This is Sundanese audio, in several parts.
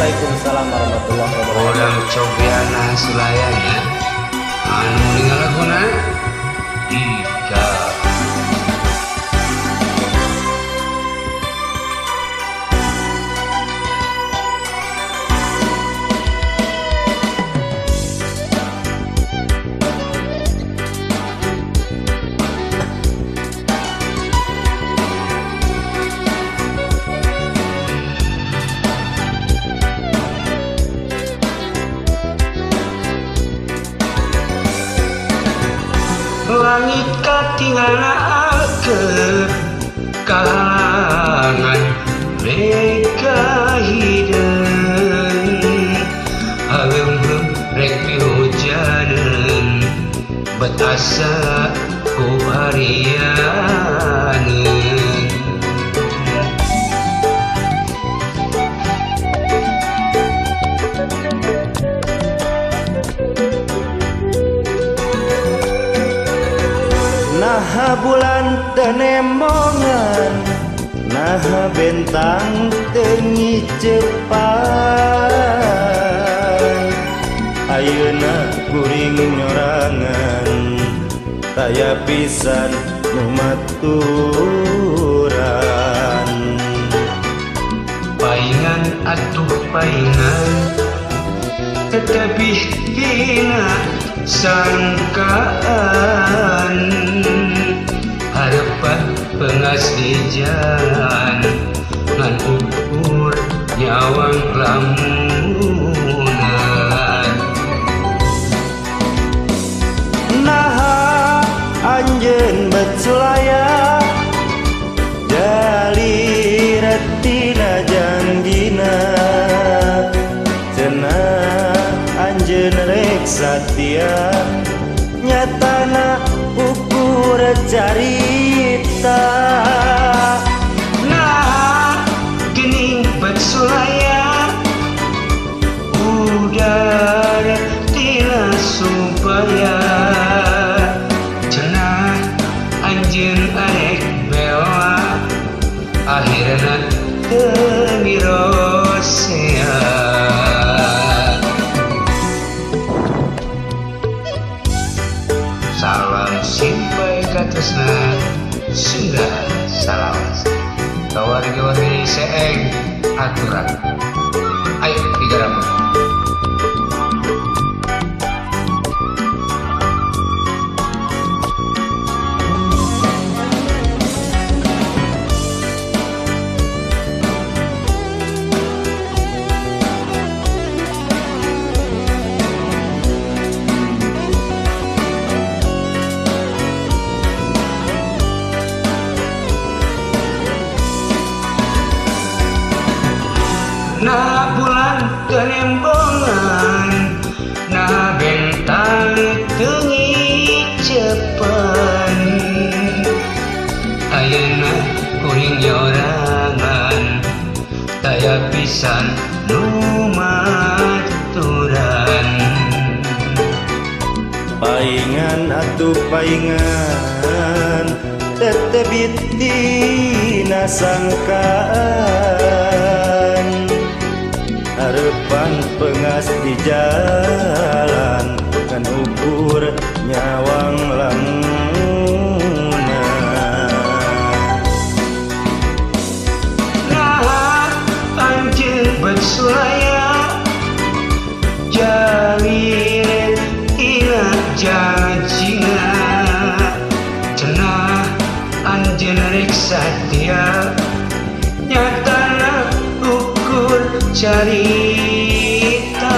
Waalaikumsalam warahmatullahi wabarakatuh. Orang Cobiana Sulayanya anu ningal laguna Dika. Langit katinggalna alkep kahalangan mega hideung hageumreum rek pihujaneun bet asa ku harianeun. Naha bulan teu nembongan, naha bentang teu ngicepan, ayeuna kuring nyorangan taya pisan nu maturan. Paingan atuh paingan tetebih tina sangkaan, harapan pengas di jalan ngan ukur nyawang lamunan. Naha anjeun bet sulaya jali retina janjina, cenah anjeun rek satia nyatana ukur carita. Nah gening bet sulaya udara tina supaya, cenah anjeun arek bela akhirna teu mirosea. Salam simpai katresna Sunda salawas kawargi-wargi seeng aturan. Ayo digarap. Nah bulan teu nembongan, nah bentang teu ngicepan, ayeuna kuring nyorangan taya pisan nu maturan. Paingan atuh paingan tetebit dina sangkaan, harapan pengas di jalan kan ukur nyawang lamunan. Nah anjeun bet sulaya jaliret tina janjina, cenah anjeun rek satia nyatana ukur carita.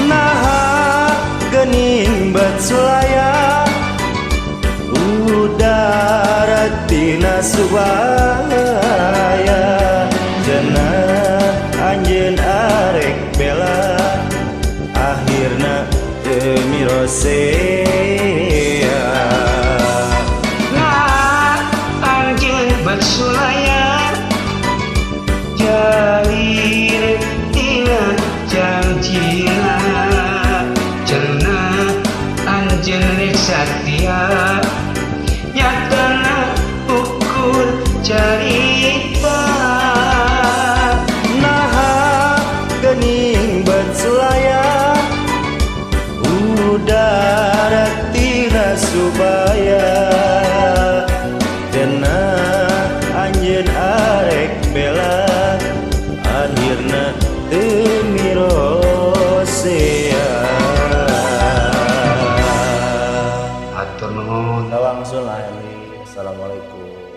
Naha gening bet sulaya udara tina subaya, cenah anjeun arek bela akhirna teu mirosea. Nah anjeun bet sulaya jalir tina janjina, cenah anjeun rek satia nyatana ukur carita. Naha Assalamualaikum.